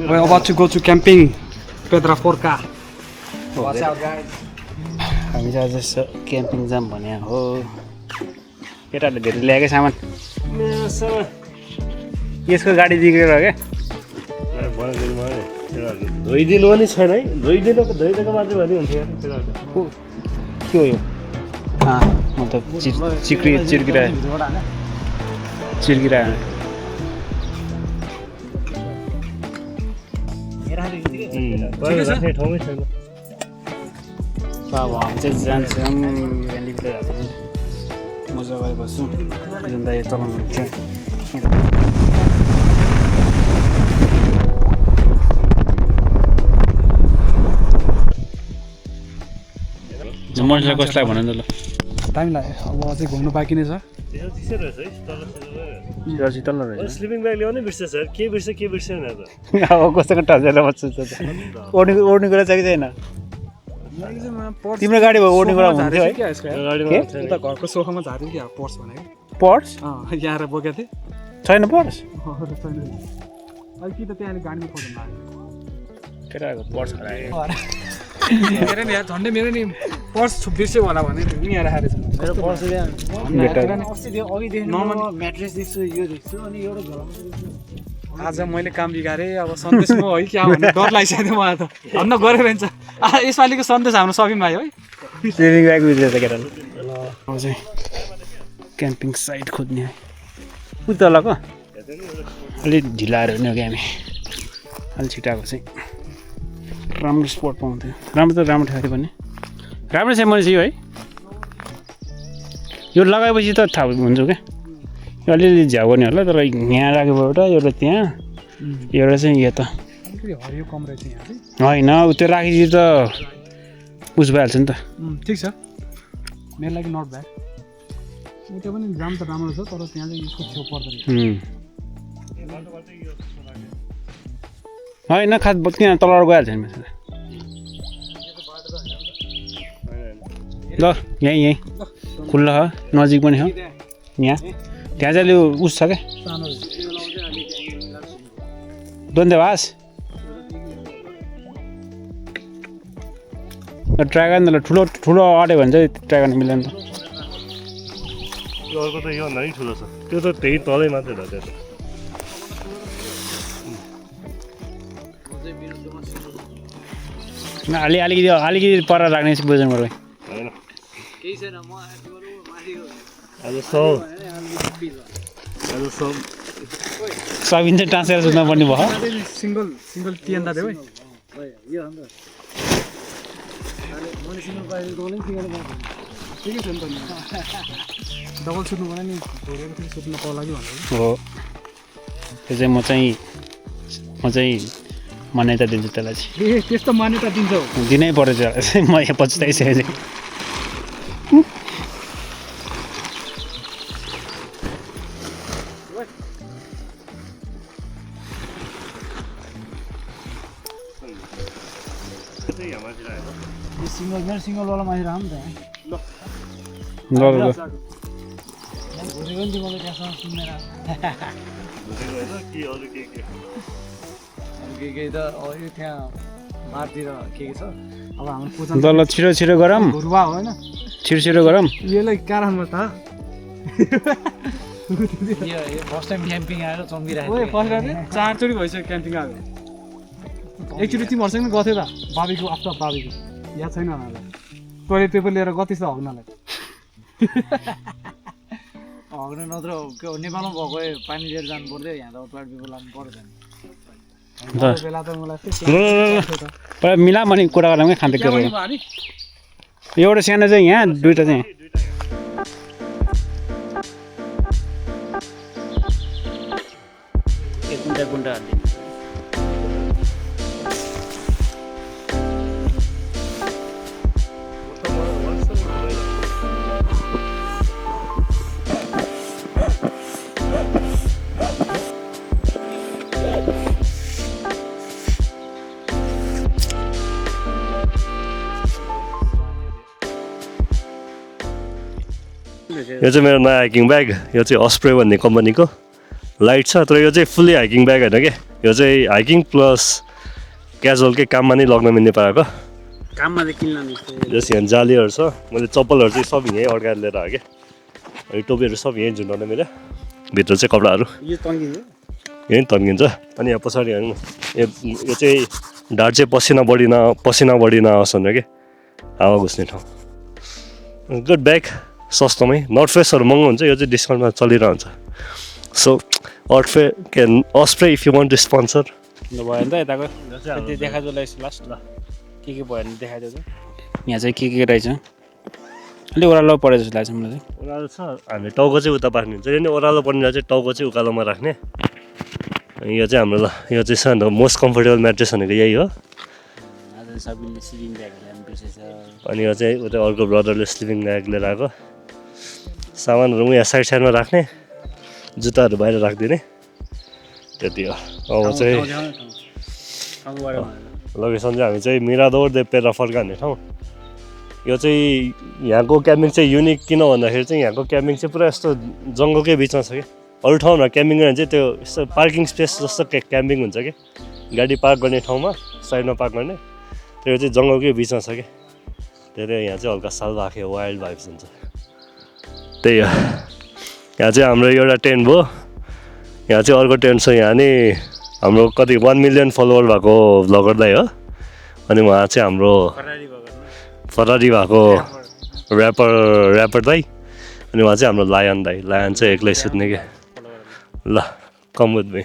We're about to go to camping. Pedra Porca. Watch out, guys. हामी चाहिँ आज camping जाम भने हो केटाहरूले धेरै ल्याएकै सामान यसको गाडी बिग्रेर क्या धोइदिनु पनि छैन है धोइदिएको मात्रै भने हुन्थ्यो के हो यो मतलब चिर्किरह्यो ठाउँमै छैन अब हामी चाहिँ जान्छौँ मजा गरेर बस्छौँ जाँदा यो चलाउनु हुन्छ मनिषलाई कसलाई भन न ल टाइम लाग्यो अब अझै घुम्नु बाँकी नै छ शीतल रहेछ स्लिपिङ ब्याग ल्याउनै बिर्छ सर के बिर्छ भनेर अब कस्तो टचेर बस्छु ओड्ने कुरा छ कि छैन तिम्रो गाडी भयो ओड्ने कुरा हुन्थ्यो है घरको सोफामा झार्यो कि पर्स भनेको पर्स यहाँ बोकेको थिएँ छैन पर्स छैन अहिले कि त त्यहाँ गाडीमा खोज्नु लाग्यो केटाहरूको पर्स हरायो मेरो नि यार झन्डै मेरो नि पर्स बिर्स्यो होला भने यहाँ राखेर छ मेरो पर्स म्याट्रेस देख्छु यो देख्छु अनि एउटा आज मैले काम बिगारेँ अब सन्देश म है क्या भन्ने डर लागिसक्यो मलाई त भन्न गऱ्यो भने छ यसपालिको सन्देश हाम्रो सपिङ भयो है स्लिपिङ ब्याग बिर्सेछ केटाले अब चाहिँ क्याम्पिङ साइट खोज्ने है उता तलको अलिक ढिलाएर हुने हो कि हामी अलिक छिटाएको चाहिँ राम्रो स्पट पाउँथ्यो राम्रो थियो पनि राम्रो छ मैले यो है यो लगाएपछि त थाहा हुन्छ क्या यो अलिअलि झ्याउ गर्ने होला तर यहाँ राखेको एउटा त्यहाँ एउटा चाहिँ यता हरियो कम रहेछ यहाँ होइन उ त्यो राखिदियो त उस भइहाल्छ नि त ठिक छ मेरो लागि नट ब्याड उता पनि जाम त राम्रो छ तर त्यहाँ चाहिँ यसको छेउ पर्दैन होइन खास त्यहाँ तलबाट गइहाल्छ नि ल यहीँ खुल्ला हो नजिक पनि हो यहाँ त्यहाँ चाहिँ अलि उस छ क्या द्वन्द्ववास ड्रागन त ठुलो अट्यो भने चाहिँ ड्रागन मिल्दैन त अर्को त योभन्दा नि ठुलो छ त्यो त त्यही तलै मात्रै हो त्यो अलिकति पर राख्ने बुझ्नु पर्यो होइन सबिन चाहिँ टाँसेर सुत्नु पर्ने भयो सिङ्गल तिहान देऊ है ठिकै छ नि त डबल सुत्नु पर्यो नि सुत्नु पर्ला कि भनेर हो त्यो चाहिँ म चाहिँ मान्यता दिन्छु त्यसलाई चाहिँ ए त्यस्तो मान्यता दिन्छौ दिनै पर्छ म यहाँ पछुताइसकेको सिङ्गल वाला माथि राम त ल घुरेको नि तिमीले त्यहाँसम्म सुन्दैन के त यो त्यहाँ मारतिर के छ अब हाम्रो पूजा ल छिटो गरौँ घुरुवा होइन छिटो गरौँ यसलाई कारणमा त फर्स्ट टाइम क्याम्पिङ आएर चम्किरहेको फर्स्ट टाइम 4 चोटि भइसक्यो क्याम्पिङ आएको एकचोटि तिमीहरूसँग गर्थ्यो त बाबीको आफ्टर बाबीको याद छैन होला टोइलेट पेपर लिएर गति छ हग्नलाई हग्न नत्र नेपालमा भएको पानी लिएर जानु पर्यो यहाँ त टोइलेट पेपर लानु पर्दैन बेला त मलाई पहिला मिला भने कुरा गरौँ क्या खाँदै कुरो एउटा सानो चाहिँ यहाँ दुईवटा चाहिँ गुन्डा यो चाहिँ मेरो नयाँ हाइकिङ ब्याग यो चाहिँ अस्प्रे भन्ने कम्पनीको लाइट छ तर यो चाहिँ फुल्ली हाइकिङ ब्याग होइन क्या यो चाहिँ हाइकिङ प्लस क्याजुअलकै काममा नै लग्न मिल्ने पाराको काममा चाहिँ किन्न मिल्छ जस यहाँ जालीहरू छ मैले चप्पलहरू चाहिँ सब यहीँ अड्काएर लिएर आएँ क्या टोपीहरू सब यहीँ झुन्डाउन मिल्यो भित्र चाहिँ कपडाहरू यो तन्किन्छ यहीँ तन्किन्छ अनि यहाँ पछाडि हेर्नु यो चाहिँ ढाड चाहिँ पसिना बढी नआओस् भनेर के हावा घुस्ने ठाउँ गुड ब्याग सस्तोमै नर्थ फेसहरू महँगो हुन्छ यो चाहिँ डिस्काउन्टमा चलिरहन्छ so Osprey if you want to sponsor भयो नि त यताको त्यो देखाइदियो लास्ट ल के भयो भने देखाइदियो त यहाँ चाहिँ के रहेछ अलिक ओह्रालो परेको जस्तो लाग्छ मलाई चाहिँ ओह्रालो छ हामीले टाउको चाहिँ उता पार्ने हुन्छ नि ओह्रालो पर्नेलाई चाहिँ टाउको चाहिँ उकालोमा राख्ने यो चाहिँ हाम्रो ल यो चाहिँ छ नि मोस्ट कम्फोर्टेबल म्याट्रेस भनेको यही हो आज सबैले स्लिपिङ ब्यागहरू ल्याउनु बिर्सेछ अनि यो चाहिँ उता अर्को ब्रदरले स्लिपिङ ब्याग लिएर आएको सामानहरू यहाँ साइडमा राख्ने जुत्ताहरू बाहिर राखिदिने त्यति हो अब चाहिँ लोकेसन चाहिँ हामी चाहिँ मिरादौर देवपेरा फर्काउने ठाउँ यो चाहिँ यहाँको क्याम्पिङ चाहिँ युनिक किन भन्दाखेरि चाहिँ यहाँको क्याम्पिङ चाहिँ पुरा यस्तो जङ्गलकै बिचमा छ क्या अरू ठाउँमा क्याम्पिङ गर्ने चाहिँ त्यो यस्तो पार्किङ स्पेस जस्तो क्याम्पिङ हुन्छ कि गाडी पार्क गर्ने ठाउँमा साइडमा पार्क गर्ने त्यो चाहिँ जङ्गलकै बिचमा छ क्या धेरै यहाँ चाहिँ हल्का सालबाखे वाइल्ड भाइब्स हुन्छ त्यही हो यहाँ चाहिँ हाम्रो एउटा टेन्ट भयो यहाँ चाहिँ अर्को टेन्ट छ यहाँ नि हाम्रो कति 1 मिलियन फलोवर भएको भ्लगर दाइ हो अनि उहाँ चाहिँ हाम्रो फरारी भएको ऱ्यापर दाइ अनि उहाँ चाहिँ हाम्रो लायन दाइ लायन चाहिँ एक्लै सुत्ने क्या ल कम विथ मी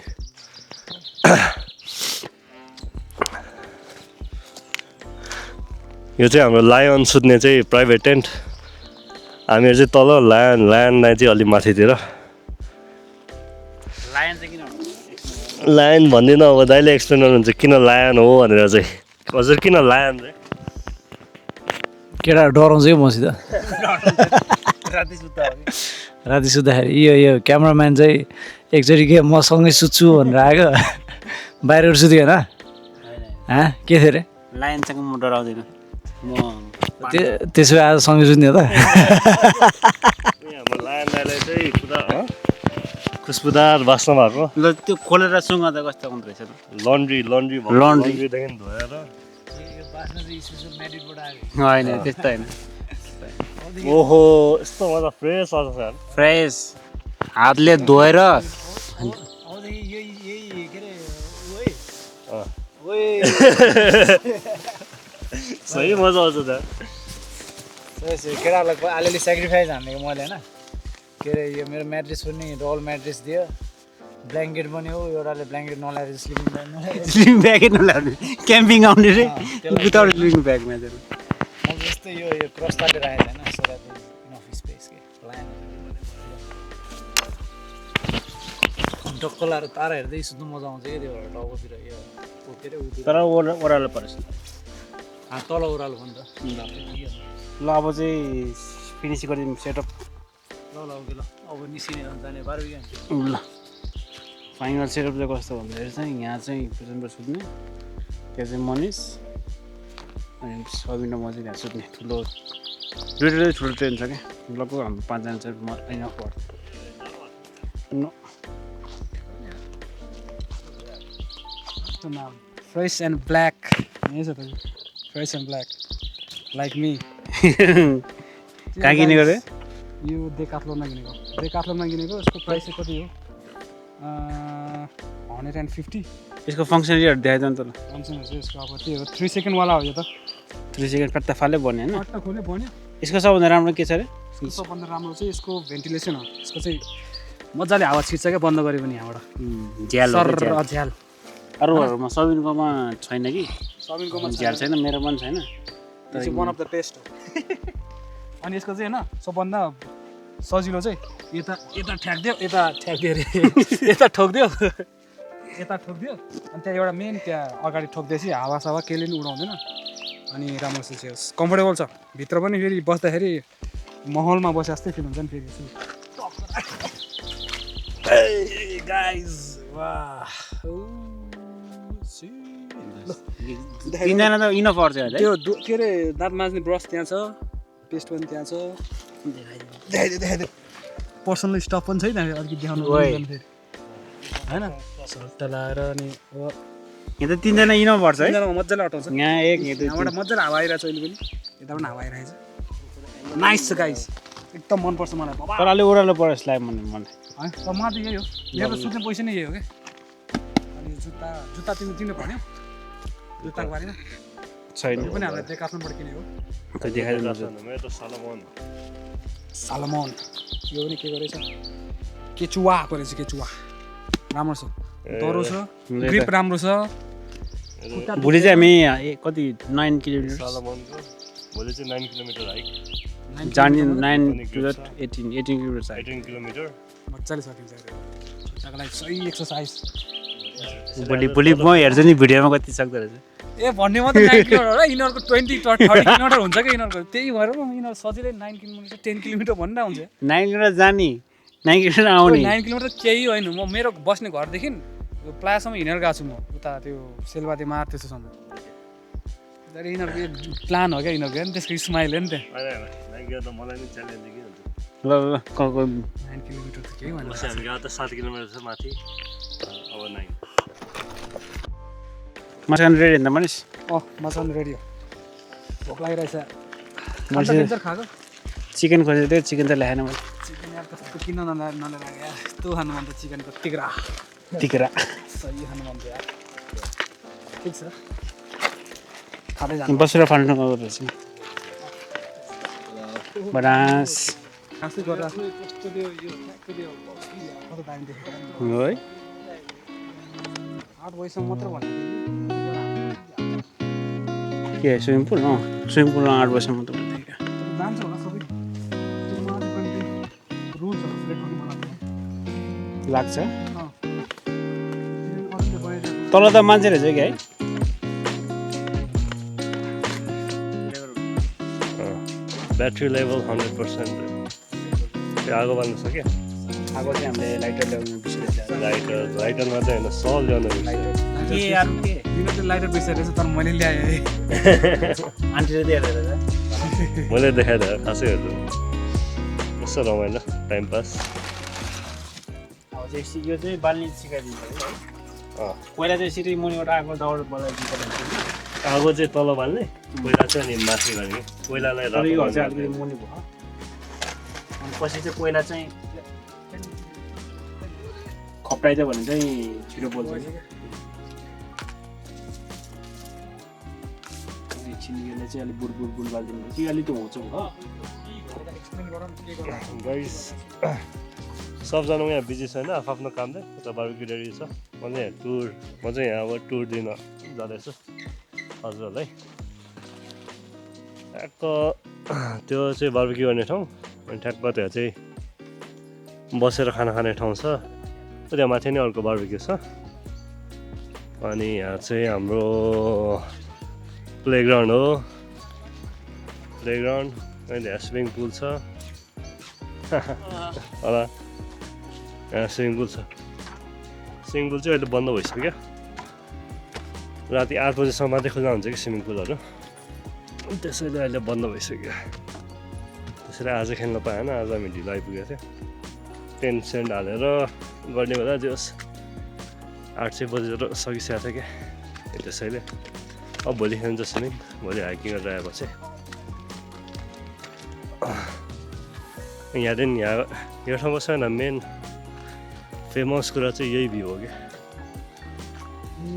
यो चाहिँ हाम्रो लायन सुत्ने चाहिँ प्राइभेट टेन्ट हामीहरू चाहिँ तल लायन दाइ चाहिँ अलि माथितिर लायन भन्दिनँ अब दाइले एक्सप्लेन गर्नुहुन्छ किन लायन हो भनेर चाहिँ हजुर किन लायन चाहिँ केटा डराउँछ कि मसित राति सुत्दाखेरि यो क्यामराम्यान चाहिँ एकचोटि के मसँगै सुत्छु भनेर आएको बाहिरबाट सुत्यो होइन के थियो अरे लायनसँग म डराउँदैन म त्यसो भए आज सँगै सुत्ने हो त हाम्रो लायन दाइलाई चाहिँ पुरा खुसबुदार बास्न भएको ल त्यो खोलेर सुँगा त कस्तो हुँदो रहेछ लन्ड्रीदेखि धोएर होइन त्यस्तो होइन ओहो यस्तो मजा फ्रेस आउँछ यार फ्रेस हातले धोएर सही मजा आउँछ त केटाहरूलाई अलिअलि सेक्रिफाइस हानेको मैले होइन के अरे यो मेरो म्याट्रेस पनि डबल म्याट्रेस दियो ब्ल्याङ्केट पनि हो एउटाले ब्ल्याङ्केट नलाएर स्लिपिङ ब्यागै नलाउने क्याम्पिङ आउने रे विदाउट स्लिपिङ ब्यागमा चाहिँ अब जस्तै यो क्रस तालेर आएको छैन सो द्याट इनफ स्पेस के डक्क लाएर तारा हेर्दै सुत्नु मजा आउँछ क्या त्यो टाउकोतिर यो के अरे उतिर तर ओह्रालो परेछ तल ओह्रालो पनि त ल अब चाहिँ फिनिस गरिदिउँ सेटअप ल ओके ल अब निस्किने जाने बाह्र ल फाइनल सेटअप चाहिँ कस्तो भन्दाखेरि चाहिँ यहाँ चाहिँ प्रेजेन्टबाट सुत्ने त्यहाँ चाहिँ मनिष अनि सबिन म चाहिँ त्यहाँ सुत्ने ठुलो दुइटै ठुलो ट्रेन छ क्या लगभग हाम्रो 5जना चाहिँ इनफ पर्छ फ्रेस एन्ड ब्ल्याक यही छ त fresh and black like me कहाँ किने गरे यो डेकाथलोनमा किनेको यसको प्राइस चाहिँ कति हो 150 यसको फङ्सनलिटीहरू देखाइदिनु त ल फङ्सनहरू चाहिँ यसको अब त्यही हो 3 सेकेन्डवाला हो यो त 3 सेकेन्ड पट्टा फाले बन्यो होइन पट्टा खोल्यो बन्यो यसको सबभन्दा राम्रो के छ अरे सबभन्दा राम्रो चाहिँ यसको भेन्टिलेसन हो यसको चाहिँ मजाले हावा छिर्छ क्या बन्द गऱ्यो भने यहाँबाट झ्याल झ्याल अरूहरूमा सबिनकोमा छैन कि सबिनकोमा झ्याल छैन मेरो पनि छैन यो चाहिँ वान अफ द बेस्ट हो अनि यसको चाहिँ होइन सबभन्दा सजिलो चाहिँ यता ठ्याक्दियो यता ठ्याक्दियो अरे यता ठोक्दियो अनि त्यहाँ एउटा मेन त्यहाँ अगाडि ठोक्दैछ हावासावा केहीले पनि उडाउँदैन अनि राम्रोसित कम्फोर्टेबल छ भित्र पनि फेरि बस्दाखेरि माहौलमा बसे जस्तै फिल हुन्छ नि फेरि तिनजना त इनफ पर्छ त्यो के अरे दाँत माझ्ने ब्रस त्यहाँ छ पेस्ट पनि त्यहाँ छ देखाइदियो पर्सनल स्टफ पनि छैन अलिकति देखाउनु फेरि होइन सट्टा लाएर अनि अब यहाँ त 3 जना इनमा पर्छ है तिनजनामा मजाले अटाउँछ यहाँ एक यहाँ दुई यहाँबाट मजाले हावा आइरहेको छ अहिले पनि यता पनि हावा आइरहेको छ नाइस छ गाइस एकदम मनपर्छ मलाई बाबा तर अलि ओह्रालो पर्यो यसलाई मन है तर मलाई त यही हो मेरो सुत्ने पैसा नै यही हो क्या अनि जुत्ता तिमी किन्नु पर्ने जुत्ताको बारेमा छैन त्यो पनि हामीलाई डेकाथलनबाट किनेको त देखाइदिनु मेरो त सालमन सालमन यो पनि के गरेछ केचुवा गरेछ केचुवा राम्रो छ डरो छ ग्रिप राम्रो छ भोलि चाहिँ हामी कति 9 किलोमिटर सालमनको भोलि चाहिँ 9 किलोमिटर हाइक जाने 9 to 18 किलोमिटर छ 18 किलोमिटर मजाले सकिन्छ खुट्टाको लागि सही एक्सर्साइज भोलि म हेर्छु नि भिडियोमा कति सक्दो रहेछ ए भन्ने मात्रै 9 किलोमिटर हो यिनीहरूको 20 30 किलोमिटर हुन्छ क्या यिनीहरूको त्यही भएर यिनीहरू सजिलै 9 किलोमिटर 10 किलोमिटर भन्दा हुन्छ 9 किलोमिटर जाने 9 किलोमिटर आउने 9 किलोमिटर केही होइन म मेरो बस्ने घरदेखि प्लायासम्म हिँडेर गएको छु म उता त्यो सेलबाती मार त्यसोसम्म तर यिनीहरूको प्लान हो क्या यिनीहरूको नि त्यसको स्माइल हो नि त्यहाँ होइन त मलाई नि च्यालेन्ज के हुन्छ ल 9 किलोमिटर त केही भएन पछि हामी गएको त 7 किलोमिटर छ माथि अब 9 मसान रेडी नि त मनिस अँ मसँग रेडी हो भोक लागिरहेछ मैले डेन्जर खाएको चिकन खोजेको थिएँ चिकन त ल्याएन मैले चिकन यार कस्तो किन नलिएर यार यस्तो खानु मन त चिकनको तिग्रा सही खानु मन छ यार ठिक छ खाँदै जानु बसेर फाल्नु रहेछ बनास खासै गरेर कस्तो त्यो यो कस्तो दामी देखेको है 8 बजीसम्म मात्र भन्नु के स्विमिङ पुल स्विमिङ पुलमा 8 बजीसम्म मात्र भन्दै जान्छ होला सबै रुल्सहरू ब्रेक गर्नु मलाई लाग्छ तल त मान्छे रहेछ कि है ब्याट्री लेभल 100% त्यो आगो बाल्नु छ क्या आगो चाहिँ हामीले लाइटर ल्याउनु बिर्सेछ लाइटरमा चाहिँ होइन सल ल्याउनु बिर्सेछ। के यार के दिनु त लाइटर बिर्सेर तर मैले ल्याएँ है आन्टीले दिएर रहेछ मैले देखाइदिएँ खासै हेर्छु कस्तो रमाइलो टाइम पास अब चाहिँ सिक्यो चाहिँ बाल्ने सिकाइदिन्छ है पहिला चाहिँ सिधै मुनिबाट आगो दौड बनाइदिन्छ आगो चाहिँ तल बाल्ने कोइला चाहिँ अनि माथि गर्ने कोइलालाई तर यो रातो चाहिँ अलिकति मुनि भयो अनि पछि चाहिँ कोइला चाहिँ खप्टाइदियो भने चाहिँ छिटो बोल्छ छिनियोले चाहिँ अलिक बुड बालिदिनु कि अलिक त हुन्छ हो गाइस सबजना यहाँ बिजी छैन आफ्नो कामले उता बारबेक्यू रेडी छ म चाहिँ यहाँ अब टुर दिन जाँदैछु हजुरहरूलाई ठ्याक्क त्यो चाहिँ बारबेक्यू गर्ने ठाउँ अनि ठ्याक्क त्यहाँ चाहिँ बसेर खाना खाने ठाउँ छ त्यहाँ माथि नै अर्को बारबेक्यू छ अनि यहाँ चाहिँ हाम्रो प्लेग्राउन्ड हो प्लेग्राउन्ड अनि त्यहाँ स्विमिङ पुल छ होला यहाँ स्विमिङ पुल छ स्विमिङ पुल चाहिँ अहिले बन्द भइसक्यो राति 8 बजीसम्म मात्रै खुल्ला हुन्छ कि स्विमिङ पुलहरू त्यसैले अहिले बन्द भइसक्यो त्यसरी आज खेल्न पाएन आज हामी ढिलो आइपुगेको थियो टेन्ट सेन्ट हालेर गर्ने बेला जे होस् 8 चाहिँ बजेर सकिसकेको थियो क्या त्यसैले अब भोलि खेल्छ स्विमिङ भोलि हाइकिङ गरेर आएपछि यहाँदेखि यो ठाउँको छैन मेन फेमस कुरा चाहिँ यही भ्यू हो क्या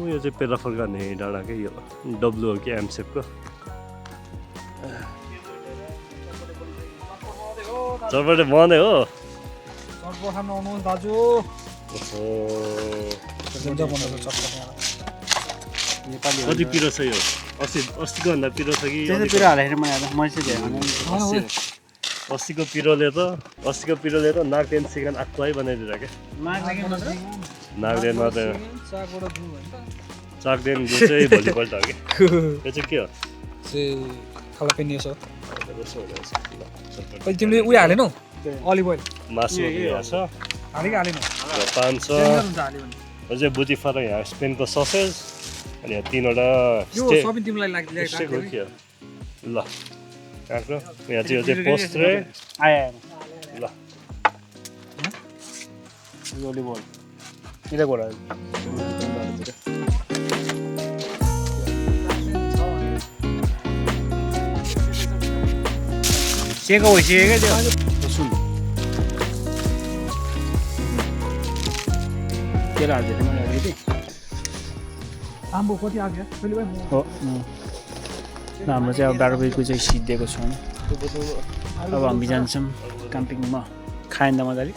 यो चाहिँ पेराफल गर्ने डाँडा क्या यो डब्लु हो कि एमसेपको चटपटे बन्दै हो दाजु कति पिरो छ यो अस्तिको भन्दा पिरो छ कि पिरो हालेर मैले अस्तिको पिरोले त नागदेन चिकन आक्वाई बनाइदिएर क्या नागदेन मात्रै चाकदेन जो चाहिँ भोलिपल्ट हो कि त्यो चाहिँ के हो तिमीले उयो हालेनौ अलिभ ओइल मासु यहाँ छ हालेको हालेन र पान छ यो चाहिँ बुटिफारा यहाँ स्पेनको ससेज अनि यहाँ 3वटा यो सबै तिमीलाई स्टेक हो कि हो ल काँक्रो यहाँ चाहिँ यो चाहिँ पोस्ट्रे आयो ल ओलिभ ओइल यता गोडा सेको भइसक्यो क्या त्यो सुन तेरो हाल्दै थिएँ मैले अलिकति आम्बो कति आग्यो कहिले भयो हो हाम्रो चाहिँ अब 12 बजीको चाहिँ सिद्धिएको छौँ अब हामी जान्छौँ क्याम्पिङमा खाएन त मजाले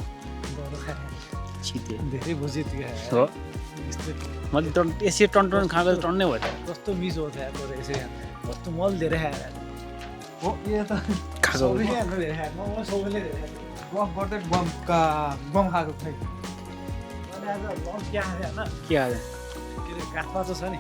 सिद्धे धेरै बुझ्यो त्यो हो मैले यसरी टन खाएको त टन्नै भयो त कस्तो मिस हो थियो यार यसरी कस्तो मल धेरै खाएर हो यो त खाएको सबैले धेरै खाएको म सबैले धेरै खाएको गफ गर्दै बम खाएको खै मैले आज लन्च के खाएको होइन के हाल्यो के अरे गाँठ माछा छ नि